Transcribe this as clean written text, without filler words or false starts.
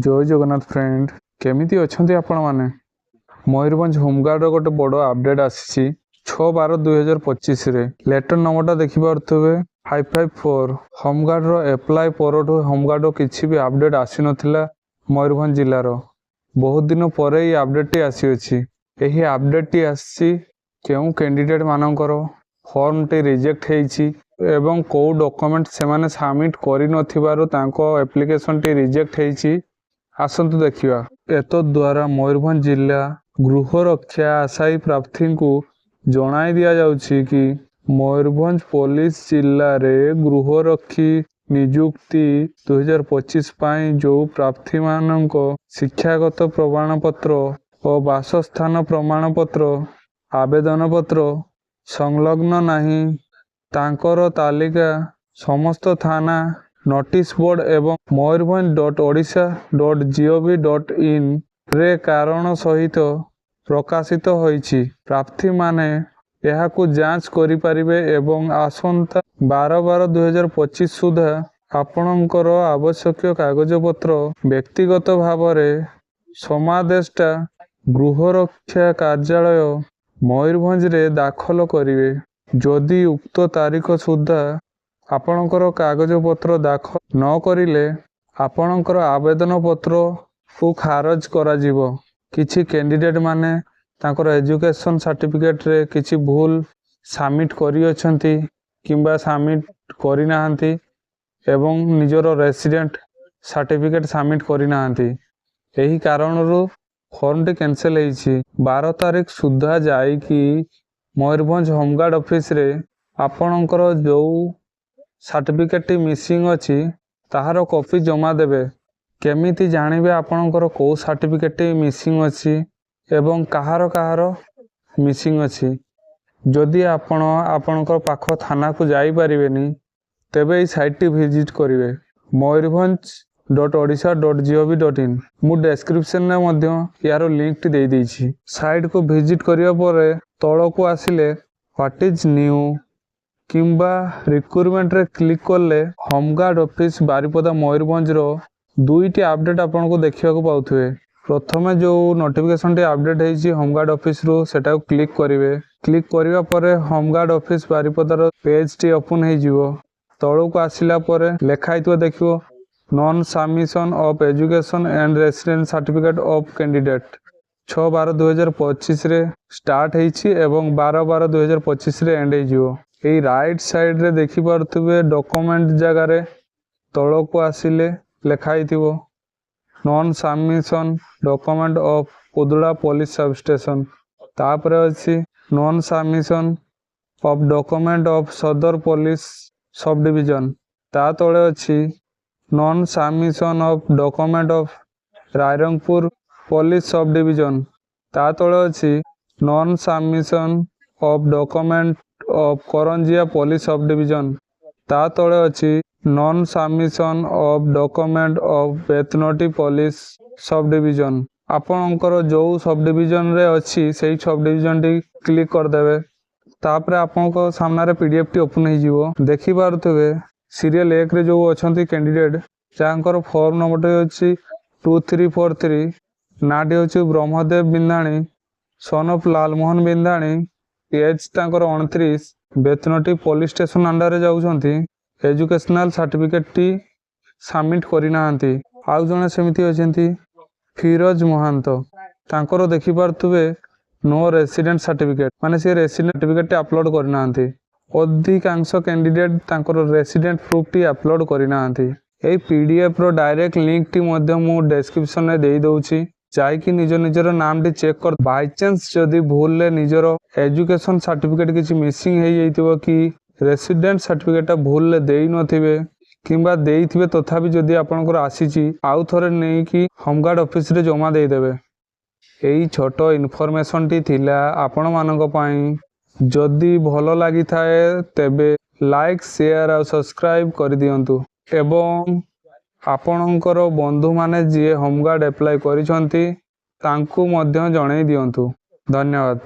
ଜୟ Jagannath friend, କେମିତି ଅଛନ୍ତି ଆପଣମାନେ? ମୟୂରଭଞ୍ଜ ହୋମଗାର୍ଡ଼ର ଗୋଟେ ବଡ଼ ଅପଡ଼େଟ୍ ଆସିଛି 6/12/2025ରେ। ଲେଟର ନମ୍ବରଟା ଦେଖିପାରୁଥିବେ, 554। ହୋମଗାର୍ଡ଼ର ଆପ୍ଲାଏ ପରଠୁ ହୋମଗାର୍ଡ଼ର କିଛି ବି ଅପଡ଼େଟ୍ ଆସିନଥିଲା। ମୟୂରଭଞ୍ଜ ଜିଲ୍ଲାର ବହୁତ ଦିନ ପରେ ଏଇ ଅପଡ଼େଟ୍ଟି ଆସିଅଛି। ଏହି ଅପଡ଼େଟ୍ଟି ଆସିଛି, କେଉଁ କ୍ୟାଣ୍ଡିଡେଟ୍ ମାନଙ୍କର ଫର୍ମଟି ରିଜେକ୍ଟ ହେଇଛି ଏବଂ କେଉଁ ଡକୁମେଣ୍ଟ ସେମାନେ ସବମିଟ୍ କରିନଥିବାରୁ ତାଙ୍କ ଆପ୍ଲିକେସନଟି ରିଜେକ୍ଟ ହେଇଛି, ଆସନ୍ତୁ ଦେଖିବା। ଏତଦ୍ୱାରା ମୟୂରଭଞ୍ଜ ଜିଲ୍ଲା ଗୃହରକ୍ଷା ଆଶାୟୀ ପ୍ରାର୍ଥୀଙ୍କୁ ଜଣାଇ ଦିଆଯାଉଛି କି, ମୟୂରଭଞ୍ଜ ପୋଲିସ ଜିଲ୍ଲାରେ ଗୃହରକ୍ଷୀ ନିଯୁକ୍ତି 2025 ପାଇଁ ଯେଉଁ ପ୍ରାର୍ଥୀମାନଙ୍କ ଶିକ୍ଷାଗତ ପ୍ରମାଣପତ୍ର ଓ ବାସସ୍ଥାନ ପ୍ରମାଣପତ୍ର ଆବେଦନପତ୍ର ସଂଲଗ୍ନ ନାହିଁ, ତାଙ୍କର ତାଲିକା ସମସ୍ତ ଥାନା ନୋଟିସ୍ ବୋର୍ଡ ଏବଂ mayurbhanj.odisha.gov.inରେ କାରଣ ସହିତ ପ୍ରକାଶିତ ହୋଇଛି। ପ୍ରାର୍ଥୀମାନେ ଏହାକୁ ଯାଞ୍ଚ କରିପାରିବେ ଏବଂ ଆସନ୍ତା 12/12/2025 ସୁଦ୍ଧା ଆପଣଙ୍କର ଆବଶ୍ୟକୀୟ କାଗଜପତ୍ର ବ୍ୟକ୍ତିଗତ ଭାବରେ ସମାଦେଷ୍ଟା, ଗୃହରକ୍ଷା କାର୍ଯ୍ୟାଳୟ, ମୟୂରଭଞ୍ଜରେ ଦାଖଲ କରିବେ। ଯଦି ଉକ୍ତ ତାରିଖ ସୁଦ୍ଧା ଆପଣଙ୍କର କାଗଜପତ୍ର ଦାଖଲ ନ କରିଲେ, ଆପଣଙ୍କର ଆବେଦନ ପତ୍ରକୁ ଖାରଜ କରାଯିବ। କିଛି କ୍ୟାଣ୍ଡିଡେଟ୍ ମାନେ ତାଙ୍କର ଏଜୁକେସନ୍ ସାର୍ଟିଫିକେଟରେ କିଛି ଭୁଲ ସବମିଟ୍ କରିଅଛନ୍ତି କିମ୍ବା ସବମିଟ୍ କରିନାହାନ୍ତି ଏବଂ ନିଜର ରେସିଡେଣ୍ଟ ସାର୍ଟିଫିକେଟ୍ ସବମିଟ୍ କରିନାହାନ୍ତି, ଏହି କାରଣରୁ ଫର୍ମଟି କ୍ୟାନସେଲ୍ ହେଇଛି। 12 ତାରିଖ ସୁଦ୍ଧା ଯାଇକି ମୟୂରଭଞ୍ଜ ହୋମଗାର୍ଡ଼ ଅଫିସରେ ଆପଣଙ୍କର ଯେଉଁ ସାର୍ଟିଫିକେଟଟି ମିସିଂ ଅଛି, ତାହାର କପି ଜମା ଦେବେ। କେମିତି ଜାଣିବେ ଆପଣଙ୍କର କେଉଁ ସାର୍ଟିଫିକେଟଟି ମିସିଂ ଅଛି ଏବଂ କାହାର କାହାର ମିସିଂ ଅଛି? ଯଦି ଆପଣ ଆପଣଙ୍କ ପାଖ ଥାନାକୁ ଯାଇପାରିବେନି, ତେବେ ଏଇ ସାଇଟ୍ଟି ଭିଜିଟ୍ କରିବେ, mayurbhanj.odisha.gov.in। ମୁଁ ଡେସ୍କ୍ରିପସନରେ ମଧ୍ୟ ଏହାର ଲିଙ୍କଟି ଦେଇଦେଇଛି। ସାଇଟ୍କୁ ଭିଜିଟ୍ କରିବା ପରେ ତଳକୁ ଆସିଲେ what is new କିମ୍ବା ରିକ୍ରୁଟମେଣ୍ଟରେ କ୍ଲିକ୍ କଲେ ହୋମଗାର୍ଡ଼ ଅଫିସ, ବାରିପଦା, ମୟୂରଭଞ୍ଜର ଦୁଇଟି ଅପଡ଼େଟ୍ ଆପଣଙ୍କୁ ଦେଖିବାକୁ ପାଉଥିବେ। ପ୍ରଥମେ ଯେଉଁ ନୋଟିଫିକେସନଟି ଅପଡ଼େଟ୍ ହେଇଛି ହୋମଗାର୍ଡ଼ ଅଫିସରୁ, ସେଟାକୁ କ୍ଲିକ୍ କରିବେ। କ୍ଲିକ୍ କରିବା ପରେ ହୋମଗାର୍ଡ଼ ଅଫିସ ବାରିପଦାର ପେଜଟି ଓପନ୍ ହେଇଯିବ। ତଳକୁ ଆସିଲା ପରେ ଲେଖା ହେଇଥିବ ଦେଖିବ, non submission of education and residence certificate of candidate। 6/12/2025ରେ start ହେଇଛି ଏବଂ 12/12/2025ରେ ଏଣ୍ଡ ହେଇଯିବ। ଏଇ ରାଇଟ୍ ସାଇଡ଼ରେ ଦେଖିପାରୁଥିବେ, ଡକୁମେଣ୍ଟ ଜାଗାରେ ତଳକୁ ଆସିଲେ ଲେଖା ହେଇଥିବ non submission document of Udala police substation। ତାପରେ ଅଛି non submission of document of Sadar police sub division। ତା ତଳେ ଅଛି non submission of document of Rairangpur police sub division। ତା ତଳେ ଅଛି non submission of document of Karanjia police sub division। ତା ତଳେ ଅଛି non submission of document of Betnoti police sub division। ଆପଣଙ୍କର ଯେଉଁ ସବ୍ ଡିଭିଜନରେ ଅଛି, ସେଇ ସବ୍ ଡିଭିଜନଟି କ୍ଲିକ୍ କରିଦେବେ। ତାପରେ ଆପଣଙ୍କ ସାମ୍ନାରେ ପିଡିଏଫ୍ଟି ଓପନ୍ ହେଇଯିବ। ଦେଖିପାରୁଥିବେ, ସିରିଏଲ୍ 1ରେ ଯେଉଁ ଅଛନ୍ତି କ୍ୟାଣ୍ଡିଡେଟ୍, ଯାହାଙ୍କର ଫର୍ମ ନମ୍ବରଟି ଅଛି 2343, ନାଁଟି ହେଉଛି ବ୍ରହ୍ମଦେବ ବିନ୍ଧାଣୀ, son of Lalmohan Bindhani, age ତାଙ୍କର 29, ବେତନଟି ପୋଲିସ ଷ୍ଟେସନ ଅଣ୍ଡରରେ ଯାଉଛନ୍ତି, ଏଜୁକେସନାଲ ସାର୍ଟିଫିକେଟଟି ସବମିଟ୍ କରିନାହାନ୍ତି। ଆଉ ଜଣେ ସେମିତି ଅଛନ୍ତି ଫିରୋଜ ମହାନ୍ତ। ତାଙ୍କର ଦେଖିପାରୁଥିବେ, ନୋ ରେସିଡେଣ୍ଟ ସାର୍ଟିଫିକେଟ, ମାନେ ସେ ରେସିଡେଣ୍ଟ ସାର୍ଟିଫିକେଟଟି ଅପଲୋଡ଼ କରିନାହାନ୍ତି। ଅଧିକାଂଶ କ୍ୟାଣ୍ଡିଡେଟ୍ ତାଙ୍କର ରେସିଡେଣ୍ଟ ପ୍ରୁଫଟି ଅପଲୋଡ଼ କରିନାହାନ୍ତି। ଏଇ ପିଡିଏଫ୍ର ଡାଇରେକ୍ଟ ଲିଙ୍କଟି ମଧ୍ୟ ମୁଁ ଡେସ୍କ୍ରିପସନରେ ଦେଇଦେଉଛି। ଯାଇକି ନିଜ ନିଜର ନାମଟି ଚେକ୍ କର। ବାଇଚାନ୍ସ ଯଦି ଭୁଲରେ ନିଜର ଏଜୁକେସନ ସାର୍ଟିଫିକେଟ କିଛି ମିସିଂ ହେଇଯାଇଥିବ କି ରେସିଡେଣ୍ଟ ସାର୍ଟିଫିକେଟଟା ଭୁଲରେ ଦେଇନଥିବେ କିମ୍ବା ଦେଇଥିବେ, ତଥାପି ଯଦି ଆପଣଙ୍କର ଆସିଛି, ଆଉ ଥରେ ନେଇକି ହୋମଗାର୍ଡ଼ ଅଫିସରେ ଜମା ଦେଇଦେବେ। ଏଇ ଛୋଟ ଇନଫର୍ମେସନଟି ଥିଲା ଆପଣମାନଙ୍କ ପାଇଁ। ଯଦି ଭଲ ଲାଗିଥାଏ, ତେବେ ଲାଇକ୍, ସେୟାର ଆଉ ସବସ୍କ୍ରାଇବ୍ କରିଦିଅନ୍ତୁ ଏବଂ ଆପଣଙ୍କର ବନ୍ଧୁମାନେ ଯିଏ ହୋମଗାର୍ଡ଼ ଆପ୍ଲାଏ କରିଛନ୍ତି, ତାଙ୍କୁ ମଧ୍ୟ ଜଣେଇ ଦିଅନ୍ତୁ। ଧନ୍ୟବାଦ।